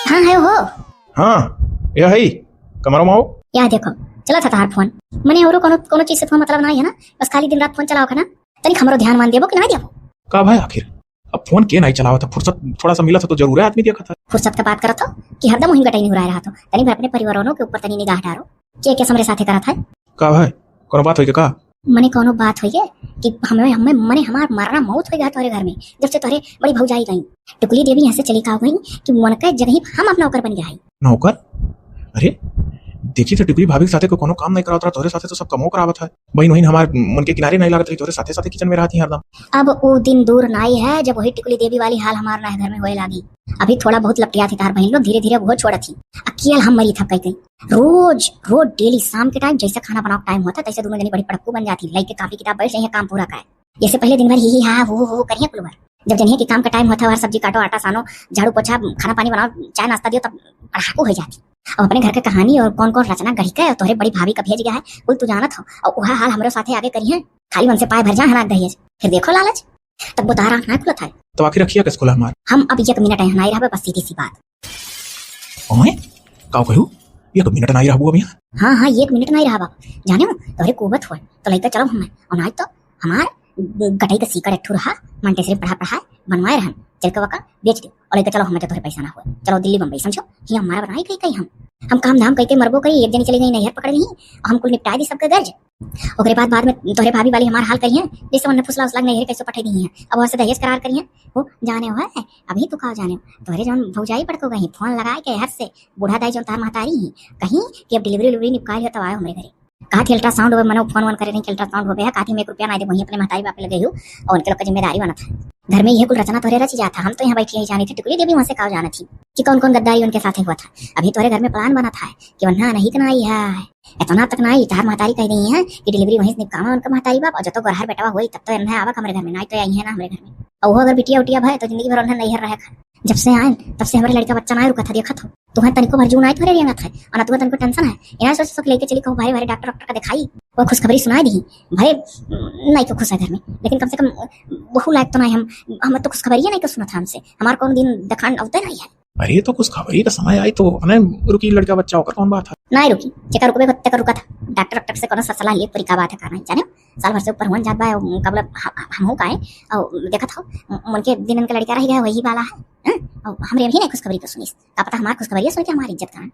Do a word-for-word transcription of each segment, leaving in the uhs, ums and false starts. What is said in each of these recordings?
कहाँ है हो? हाँ, यह है, कमरा में आओ। या देखो, चला था तहार फोन। मने औरो कोनो, कोनो चीज से तुम्हें मतलब नाहीं है ना, बस खाली दिन रात फोन चलाओ है ना। तनिक हमरो ध्यान मान देबो कि नाहीं देबो? का भाई, आखिर अब फोन के नाहीं चलावत है? फुर्सत थोड़ा सा मिलत है तो जरूर है आदमी देखत है। फुर्सत का बात करत हो कि हरदम वहीं गटई निहुराए रहत हो। तनी भर अपने परिवारों के ऊपर तनी निगाह डारो। के, के हमरे साथे करत है? का भाई, कोनो बात होई के का? मने कोनो बात होई के कि हमें, हमें, मने हमार मरना मौत होई गया तोहरे घर में, जब से तोहरे बड़ी भौजाई गई। टुकली देवी यहाँ से चली का हो गई कि उनके जगह हम अपना ओकर बन गया है। नौकर? अरे, देखी तो टुकली भाभी के साथे को कोनो काम नाहीं करावत रहा, तोहरे साथे तो सब कमो करावत है। बहिन, वहिन हमार मन के किनारे नाहीं लागत रही, तोहरे साथे साथे किचन में रहती हरदम। अब वो दिन दूर नाहीं है, जब वही टुकली देवी वाली हाल हमार ना घर में होए लागी। अभी थोड़ा बहुत लपटिया थी तार बहिन लोग, धीरे धीरे वो छोड़त थी। अकेल हम मरी थक गई। रोज, रोज डेली शाम के टाइम जैसे खाना बनाओ टाइम होता, तैसे दोनों जनी बड़ी पड़क्कू बन जाती, लइके कापी किताब बैठ जाइए काम पूरा करे। जैसे पहले दिन भर ही ही हा, हू, हू, हू करिए कुल भर। जब जनिए कि काम का टाइम होता है, हर सब्जी काटो, आटा सानो, झाड़ू पोछा, खाना पानी बनाओ, चाय नाश्ता दियो, तब पढ़ाकू हो जाती। अब अपने घर के कहानी और कौन कौन रचना गढ़ी के और तोहरे बड़ी भाभी का भेज गया है, कुल तू जानत हो। और वह हाल हमरे साथे आगे करिए, खाली उनसे पाए भर जा हनाक दहेज। फिर देखो लालच, तब वो तारा आँख ना खुलत है। तो आखिर रखिया किस खुला हमार? हम अब एक मिनट यहाँ नहीं रहबे, बस सीधी सी बात। ओए, का कहू? एक मिनट नाहीं रहबू अब यहाँ? हाँ, हाँ, एक मिनट नाहीं रहब। जाने हो, तोहरे कुबत होए, तो लइका चलो हमें, और नाहीं तो हमार गटई का सीकर एक ठो रहा, मंटेसरी पढ़ा पढ़ाए, बनवाए रहन, चल के वका बेच दे, और लइका चलो हमें तो तोहरे पैसा ना होए, चलो दिल्ली बम्बई, समझो, ही हमारा बनाई कहीं कहीं हम, हम काम धाम कहीं कहीं मरबो करी, एक जनी चली गई नैहर पकड़ गई, और हम कुल निपटाए दी सबके गर्ज। ओकरे बाद, बाद में तोहरे भाभी वाली हमार हाल करिहैं, जैसे उन्हें फुसला उसला नैहर कैसे पठाई दी हैं। अब वैसे दहेज करार करिहैं, वो जाने हो है, अभी तू का जाने हो, तोहरे जौन भौजाई पड़को गई, फोन लगाए के हर से, बूढ़ा दाई जौन तार महतारी ही, कहीं कि अब डिलीवरी उलीवरी निपकाई हो तब आयो हमरे घरे। कहा थी अल्ट्रासाउंड होवे, मनो फोन वोन करे नहीं कि अल्ट्रासाउंड होवे है, कहा थी हम एक रुपया ना दे, वहीं अपने महतारी बाप लगे हो, और उनके लोग का जिम्मेदारी बनत है। घर में यह कुल रचना तोहरे रची जात है, हम तो यहाँ बैठी ही जानी थी, टुकली देवी वहाँ से का जाना थी कि कौन कौन गद्दारी उनके साथे हुआ था। अभी तोहरे घर में प्लान बनत है कि वन्ना नहीं इतना आई है। इतना तक ना आई, तार महतारी कह दी है कि डिलीवरी वहीं से निपकावा उनका महतारी बाप, और जब तो गोरहर बेटवा हुई तब तो इन्हें आवा हमरे घर में, नाहीं तो आई है ना हमरे घर में। और वो अगर बिटिया उटिया भय तो जिंदगी भर उन्हें नैहर रहे खा। जब से आए तब से हमारे लड़का बच्चा ना रुका था, देखा था। तुम्हें तनिको भर जू ना आई तोहरे रेंगत है, और ना तुम्हें तनिको टेंशन है। इन्हें सोच सोच लेके चली कहूँ भाई भाई डॉक्टर डॉक्टर का दिखाई, वो खुशखबरी सुनाई दी। भले नहीं तो खुश है घर में, लेकिन कम से कम वहू लायक तो नहीं हम, हम तो खुशखबरी नहीं तो सुना था हमसे, हमारे कौन दिन दिखान अवते नहीं है। अरे, तो खुशखबरी का समय आई तो अपने रुकी लड़का बच्चा होकर कौन बात है? नहीं रुकी, जेकर रुकबे होते कर रुका था। डॉक्टर, डॉक्टर से कोनो सा सलाह लिए पूरी का बात है का नहीं जाने। साल भर से ऊपर हुआ जात बा, कब हम, हम हो काए, और देखत हो, उनके दिन उनके लड़का रह गया, वही वाला है। हैं? और हमरे अभी नहीं खुशखबरी तो सुनिस, का पता हमार खुशखबरी सुन के हमारी इज्जत कहाँ।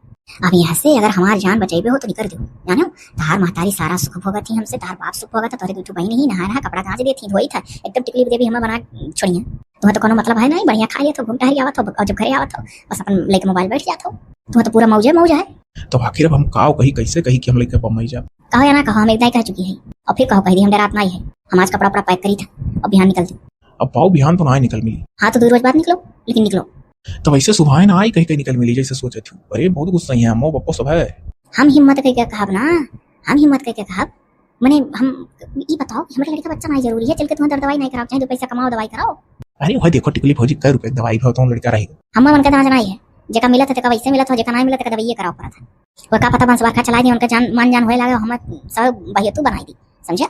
अब यहाँ से अगर हमार जान बचाइबे हो तो निकर दो, जानो, तार महतारी सारा सुख भोगत ही हमसे, तार बाप सुख भोगत है, तोहरे दू ठो बहिन ही नहा रहा, कपड़ा गांज देती, धोई था, एकदम टिकली देवी हमें बना छोड़िए। तुम्हें तो कोनो मतलब है नहीं, बढ़िया खा लिया था, घूम टहर आवत हो, और जब घरे आवत हो, बस अपन लेके मोबाइल बैठ जात हो। तुम्हें तो पूरा मौजे मौज है। तो आखिर अब हम काव कही, कैसे कही कि हम लेके बम्बई जाब? कहो या ना कहो, हम एक दाई कह चुकी है, और फिर कहो कह दी, हम डरात नहीं है। हम आज कपड़ा उपड़ा पैक करी था, अब बिहान निकल दी। अब पाओ बिहान तो ना निकल मिली। हाँ, तो दो रोज बाद निकलो, लेकिन निकलो। तो वैसे सुबह ना आई कहीं कहीं निकल मिली, जैसे सोचे थी। अरे, बहुत गुस्सा है, मो बप्पो सब है। हम हिम्मत कह के कहब ना, हम हिम्मत कह के कहब। मने हम ई बताओ कि हमारे लड़का बच्चा नहीं जरूरी है, चल के तुम्हें दर दवाई नहीं कराओ, चाहे दो पैसा कमाओ, दवाई कराओ। अरे, वह देखो टिकली भौजी, कै रुपए की दवाई भाव तो लड़का रहेगा। हम मन का दांज नहीं है, जेका मिलत है तेका वैसे मिलत हो, जेका नहीं मिलत तेका दवाइये कराओ पड़त है। वो का पता बंस बरखा चला दी, उनका जान, मान जान होए लागे, हम सब बहियतू बनाई दी, समझे?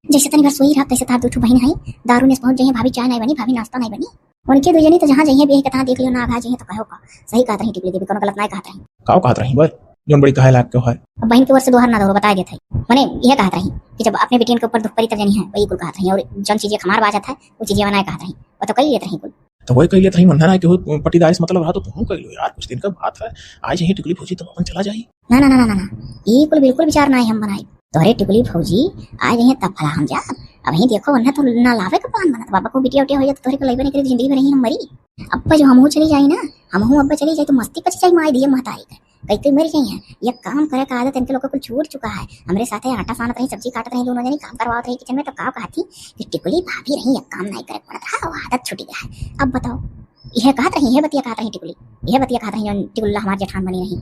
जैसे तनी भर सोई रहा, तैसे तार दू ठो बहिन है, दारू ने पहुंच जाइए, भाभी चाय नहीं बनी, भाभी नाश्ता नहीं बनी। उनके दो जनी तो जहाँ जाइए, बेह के तहाँ देख लियो, ना आघा जाइए तो कहो का। सही कहत रही टिकली देवी, कोनो गलत नहीं कहत रही। काव कहत रही बोल, जोन बड़ी कहे लायक के है। अब बहिन के ओर से दोहर ना दोहरो, बताए देत है। मने यह कहत रही कि जब अपने बेटियन के ऊपर दुख पड़ी तब जनी है, वही कुल कहत रही। और जौन चीजें हमार बाजत है, वो चीजें वनाए कहत रही, वो तो कही लेत रही कुल। तो वही कही लेत रही, मन ना कि वो पट्टीदारी से मतलब रहा तो तुम कह लो यार, कुछ दिन का बात है, आज यही टिकली भौजी तब अपन चला जाई। ना, ना, ना, ना, ना, ना, ये कुल बिल्कुल विचार ना है हम बनाई। तोहरे टिकली भौजी आ गई हैं तब भला हम जाब। अबहीं देखो, उन्हें तो ना लावे का प्लान बनत। बाबा को बिटिया उटिया हो जाए तो तोहरे को लइबे नहीं करे, जिंदगी भर यहीं हम मरी। अब्बा जो हमहू चली जाई ना, हमहू अब्बा चली जाई तो मस्ती पच जाई माई दिए महतारी के। कई कई मर जाई हैं। ये काम करे का आदत इनके लोग को कुल छूट चुका है। हमरे साथे आटा सानत रही, सब्जी काटत रही, दोनों जनी काम करवावत रही किचन में, तो का कहती कि टिकुली भाभी रही, एक काम नहीं करे पड़त रहा, वो आदत छूट गया है। अब बताओ, यह कहत रही, यह बतिया कहत रही टिकुली, यह बतिया कहत रही जो टिकुल्ला हमार जेठान बनी रही,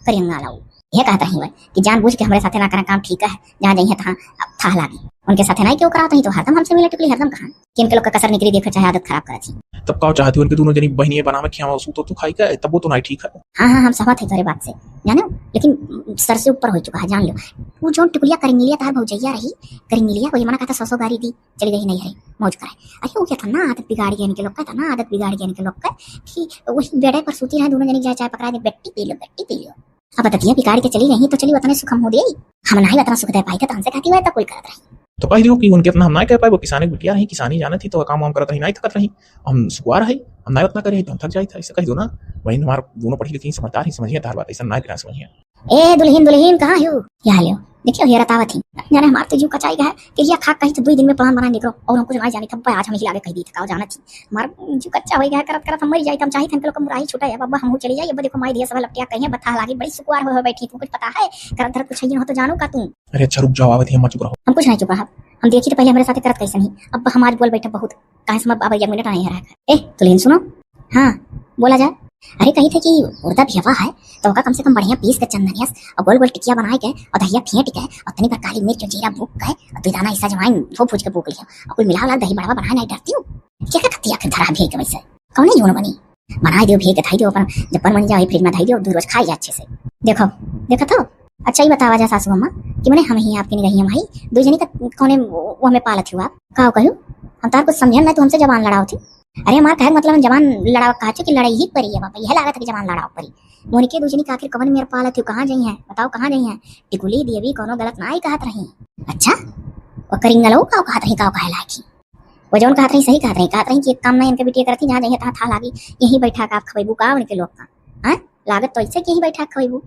करियंगा लाऊ। यह कहत रही हुआ कि जानबूझ के हमरे साथे ना करा काम ठीक है, जहाँ जइहे तहाँ अब थाह लागी। उनके साथे ना केहू करावत ही तो हरदम हमसे मिले टिकुली, हरदम कहाँ कि इनके लोग का कसर निकरी देखे चाहे आदत खराब करत ही। तब का चाहत ही उनके दोनों जनी बहनिये बनावे खियावा सूतो तू खाई का, तब वो तो ना ठीक है। हाँ हाँ, हम सहमत है तोरे बात से, जाने, लेकिन सर से ऊपर हो चुका है, जान लो। वो जौन टिकुलिया करिंगलिया तार भौजैया रही, करिंगलिया, वही मना कहता सौ सौ गारी दी, चली गई नहीं है मौज कराए। अरे वो क्या था ना, आदत बिगाड़ गया इनके लोग का, था ना आदत बिगाड़ गया इनके लोग का कि वही बेड़े पर सूती रहे दोनों जनी, जाए चाय पकड़ा दे, बेटी पी लो, बेटी पी लो। अब बततिया बिगाड़ के चली रही तो चली, उतने सुख हम हो दिए, हम ना ही उतना सुख दे पाई थे तो हमसे कहती हुआ तो कोई करत रही। तो कह दियो कि उनके इतना हम ना कह पाए, वो किसानी बिटिया रही, किसानी जानत ही तो काम वाम करत रही, ना ही थकत रही। हम सुकुआर है, हम ना उतना करे तो हम थक जाई था, ऐसा कह दो ना। वही हमार दोनों पढ़ी लिखी समझदार ही, समझिए तार बात, ऐसा ना करा समझिए। ए दुल्हन, दुल्हन कहाँ हो? या लियो, देखियो हेरत आवत ही। जाने हमार तो जीव कचाई गया है कि या खाक कही तो दुई दिन में plan बना निकलो और हम कुछ ना जानी, तब आज हम ही लागे कह दी थकाओ जाना थी। हमार जीव कच्चा हो गया है, करत करत हम मर जाई, हम चाही थे हम लोग मुराही छूटा है। अब हम चली जाई, अब देखो माई दिया सब लपटिया कहीं बता लागी, बड़ी सुकुआर हो, हो बैठी, तुमको कुछ पता है? करत धरत कुछ ये हो तो जानो का तुम? अरे अच्छा रुक जाओ, आवत ही, अम्मा चुप रहो। हम कुछ नहीं चुप रहा, हम देखी तो पहले हमारे साथ करत कैसे नहीं, अब हम आज बोल बैठे बहुत, काहे से अब एक मिनट नहीं रहा। ए दुल्हन सुनो, हाँ बोला जाए। अरे कही थे कि उड़दा भी हवा है तो ओका कम से कम बढ़िया पीस के चंदनिया से और गोल गोल टिकिया बनाए के और दहिया फेंट के और तनी भर काली मिर्च जीरा बूक के और दुई दाना ऐसा जवाइन फूक फूक के बूक लियो और कुल मिला उला दही बड़वा बनाए नहीं डरती हूँ। क्या क्या खतिया के धरा भी है वैसे? कौन ही जून बनी? बनाए दियो, भेज के धाई दियो, अपन जब बन बन जाए फ्रिज में धाई दियो, दो रोज खाई अच्छे से। देखो, देखो तो। अच्छा ही बतावा जा सासू अम्मा कि मने हम ही आपकी निगहिया में हई, दो जनी का कौने वो हमें पालत हो आप? का कहू? हम तार कुछ समझन ना, तू हमसे जबान लड़ाओ थी। अरे हमार कहे के मतलब हम जबान लड़ाओ कहा कि लड़ाई ही परी है बाबा, यह लागत है कि जबान लड़ाओ परी। मोनिके दो जनी का आखिर कवन मेर पालत हो, कहाँ जाई हैं बताओ, कहाँ जाई हैं? टिकुली देवी कोनो गलत ना ही कहत रही। अच्छा, वो करिंगलो का कहत रही, का कहे लागी? वो जौन कहत रही सही कहत रही, कहत रही कि एक काम नहीं इनके बिटिया करती, जहाँ जाइए तहाँ था लागी, यहीं बैठा के आप खबैबू का उनके लोग का? हाँ, लागत तो ऐसे कि यहीं बैठा के खबैबू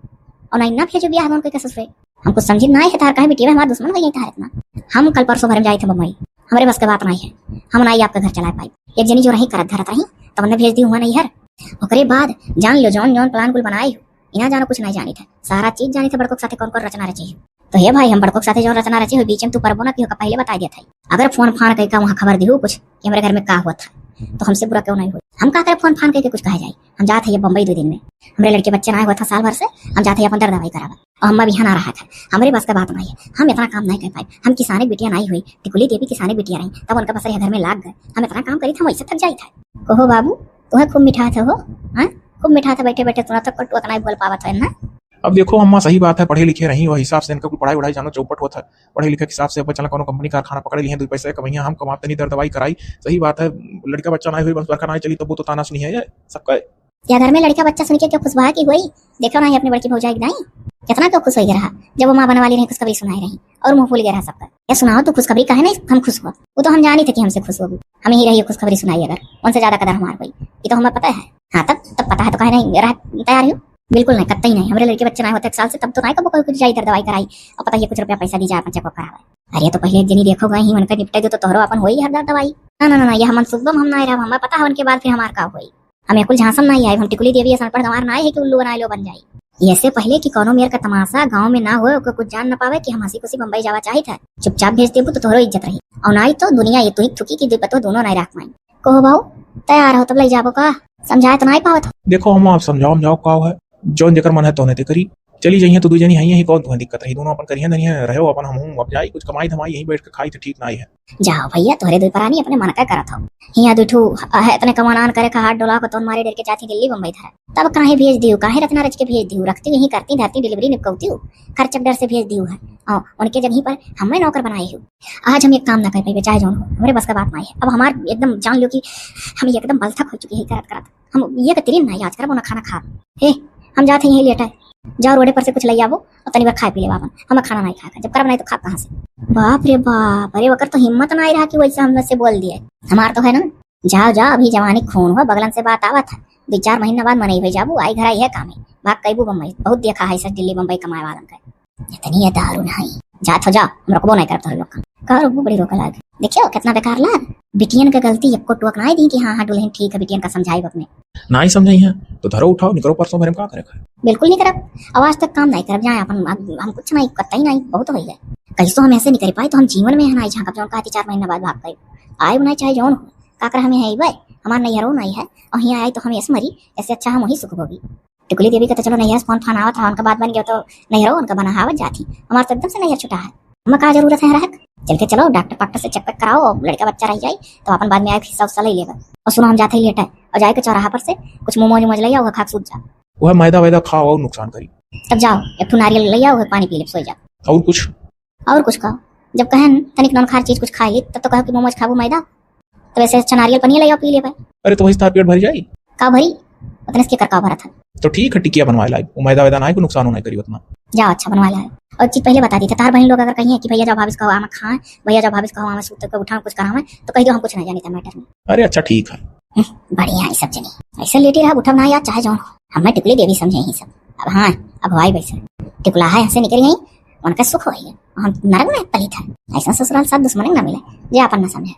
और ना इन्ना भेजो बियाह में उनके ससुरे। हम कुछ समझी ना है तार काहे बिटिया हमार दुश्मन हो गई तार इतना। हम कल परसों भर में जाए थे बम्बई, हमरे बस के बात नहीं है, हम ना ही आपका घर चला पाई। एक जनी जो रही करत धरत रही, तब उन्हें भेज दी हुआ नहीं हर। ओकरे बाद जान लो जौन जौन plan कुल बनाए हो, इना जानो कुछ नहीं जानी था, सारा चीज जानी था बड़को के साथे कौन कौन रचना रची हो। तो हे भाई, हम बड़को के साथे जौन रचना रची हो, बीच में तू परबो ना की होका, पहले बता दिया था। अगर फोन फान कह के वहाँ खबर दिहू कुछ कि हमरे घर में का हुआ था, तो हमसे बुरा क्यों नहीं हुआ? हम का करे फोन फान कह के कुछ कहा जाए? हम जात है ये बम्बई दो दिन में, हमरे लड़के बच्चे ना हुआ था साल भर से, हम जात है अपन दर दवाई करावा। और हम बिहान आ रहा था, हमरे बस का बात नहीं है, हम इतना काम नहीं कर पाए। हम किसाने बिटिया नहीं हुई, टिकुली देवी किसाने बिटिया रही, तब उनका बसर घर में लाग गए। हम इतना काम करी था, हम ऐसे थक जाई था। कहो बाबू, तुम्हें खूब मिठात हो, हाँ, खूब मिठात, बैठे बैठे सुना तो कटु उतना ही बोल पावत है ना। अब देखो अम्मा, सही बात है, पढ़े लिखे रही, वह हिसाब से इनका कुल पढ़ाई वढ़ाई जानो चौपट होत है। पढ़े लिखे के हिसाब से अब चला कोनो कंपनी कारखाना पकड़ लिहे, दो पैसा कमैया, हम कमाब तनी दर दवाई कराई। सही बात है, लड़का बच्चा ना हुई, बस बरखा ना चली, तब वो तो ताना सुनी है ये सबका। या घर में लड़का बच्चा सुन के क्यों खुश बा की हुई? देखो ना, ये अपनी बड़की भौजाई की दाई, कितना क्यों खुश हो गया रहा, जब वो माँ बनने वाली रही, खुशखबरी सुनाई रही और मुँह फूल गया रहा सबका। या सुनाओ तो खुशखबरी काहे नहीं हम खुश हुआ? वो तो हम जानी थे कि हमसे खुश होगी, हम यही रही खुशखबरी सुनाई अगर उनसे ज्यादा कदर हमार हुई, ये तो हमें पता है। हाँ, तब, तब पता है तो काहे नहीं रह तैयार हो? बिल्कुल नहीं, कतई नहीं। हमरे लड़के बच्चे ना होते एक साल से, तब तो नहीं कबो कोई कुछ जाई इधर दवाई कराई और पता ये कुछ रुपया पैसा दी जाए अपन checkup करावे। अरे तो पहले एक जनी देखो गए ही, उनका निपटे दो तो तोहरो अपन होई हर दर दवाई। ना, ना, ना, ना, ये हमन सुबह में हम ना आए रहब, हमें पता है उनके बाद फिर हमार का होई। हम ये कुल झांसम ना आए, हम टिकुली देवी ऐसा पढ़ हमार ना आए है कि उल्लू बनाए लो बन जाई। ये से पहले कि कोनो मेर का तमाशा गाँव में ना होए, ओकर कुछ जान ना पावे कि हम हंसी खुशी बम्बई जावा चाहित है। चुपचाप भेज देबू तो तोहरो इज्जत रही, और नाई तो दुनिया ये तुही थुकी कि दुई पतो दोनों नाई राख पाई। कहो बाऊ, तैयार हो तब ले जाबो का? समझाए तो नाई पावत हो। देखो हम आप समझाओ, समझाओ का है, जौन जेकर मन है तौने ते करी। चली जाइए तो दू जनी है यही, कौन तुम्हें दिक्कत रही, दोनों अपन करिए धनिया रहो अपन, हम हूँ अब जाई कुछ कमाई धमाई, यहीं बैठ के खाई तो ठीक ना है। जाओ भैया, तोहरे दुई परानी अपने मन का करत हो। हियाँ दुठू है, इतने कमान आन करे का हाथ डोला को तोन मारे डर के जाती दिल्ली बम्बई धरा। तब काहे भेज दियो, काहे रचना रच के भेज दियो, रखती यहीं करती धरती delivery निपकौती हो, खर्च डर से भेज दियो है। और उनके जगह पर हमें नौकर बनाए हो। आज हम एक काम ना कर पाइबे, चाहे जौन हो, हमरे बस का बात नहीं है। अब हमार एकदम जान लो कि हम एकदम बलथक हो चुकी है करत करत। हम ये कतरीन ना आज करबो ना खाना खा। हे, हम जाते यहीं लेटा है, जाओ रोडे पर से कुछ ले आवो और तनी बार खाए पी ले बाबन, हम खाना नहीं खाए, जब करब नहीं तो खा कहाँ से? बाप रे बाप, अरे वकर तो हिम्मत ना आई रहा कि वैसे हम से बोल दिए। हमार तो है ना, जाओ जाओ, अभी जवानी खून हो, बगलन से बात आवत है, दो चार महीना बाद मनई हो जाबू, आई घर आई है काम है, भाग कैबू बम्बई, बहुत देखा है सर दिल्ली बम्बई कमाए वालन का। इतनी ये दारू नहीं, जात हो जाओ, हम रोकबो नहीं करब तोहरे लोग का। का रोकबो, बड़ी रोका लाग। देखियो कितना बेकार लाग, बिटियन का गलती एको टोक ना दी कि हाँ हाँ दुल्हन ठीक है, बिटियन का समझाई अपने। ना ही समझाई है तो धरो उठाओ, निकलो परसों भरे में का करे खाए। बिल्कुल नहीं करब, अब आज तक काम नहीं करब, जाए अपन, हम, हम कुछ नहीं करता ही नहीं, बहुत हो गया। कैसो हम ऐसे नहीं कर पाए तो हम जीवन में है ना झांकब, जौन कहती चार महीना बाद भाग गए, आए ना चाहे जौन हो, का कर हमें है भाई, हमार नैहरो नहीं है और यहाँ आए तो हम ऐसे मरी, ऐसे अच्छा हम वहीं सुख भोगी। टिकुली देवी का तो चलो नैहर से फोन फान आवत रहा, उनका बात बन गया तो नैहरो उनका बना आवत जात ही। हमार तो एकदम से नैहर छुटा है, हमें का जरूरत है रहक? चल के चलो डॉक्टर पाक्टर से चेक वेक कराओ, लड़का बच्चा रह जाई तो अपन बाद में आए हिस्सा उस्सा ले लेगा। और सुनो, हम जाते ही लेटे और जाए के चौराहा पर से कुछ मोमोज उमोज ले आओ, खा के सूत जा। वह मैदा वैदा खाओ और नुकसान करी। तब जाओ, एक ठो नारियल ले आओ, पानी पी ले, सोई जा। और कुछ? और कुछ खाओ। जब कहन तनिक नौनखार चीज कुछ खाई, तब तो कहो कि मोमोज खाबू मैदा। तो वैसे अच्छा नारियल पनिया ले आओ, पी ले भाई। अरे तो वही से तार पेट भर जाई। का भरी? उतने से केकर का भरत है? तो ठीक है, टिकिया बनवाए लाई, वो मैदा वैदा ना है, कोई नुकसान नहीं करी उतना। जाओ, अच्छा बनवा लाए। और चीज पहले बता दी था, तार बहन लोग अगर कहिए कि भैया जाओ भाभी से कहो आमा खाएं, भैया जाओ भाभी से कहो आमा सूत के उठाओ, कुछ करावें, तो कह दो हम कुछ नहीं जानी था मैटर में। अरे अच्छा ठीक है। हम्म, बढ़िया है सब जनी, ऐसे लेटी रहा, उठब ना यार, चाहे जौन हो। हमें टिकुली देवी समझे ही सब। अब हाँ, अब हवाई वैसे टिकुला है, हंसे निकल गई, उनका सुख होइए। हम नरक में पली था, ऐसा ससुराल साथ दुश्मन ना मिले, जे अपन ना समझे।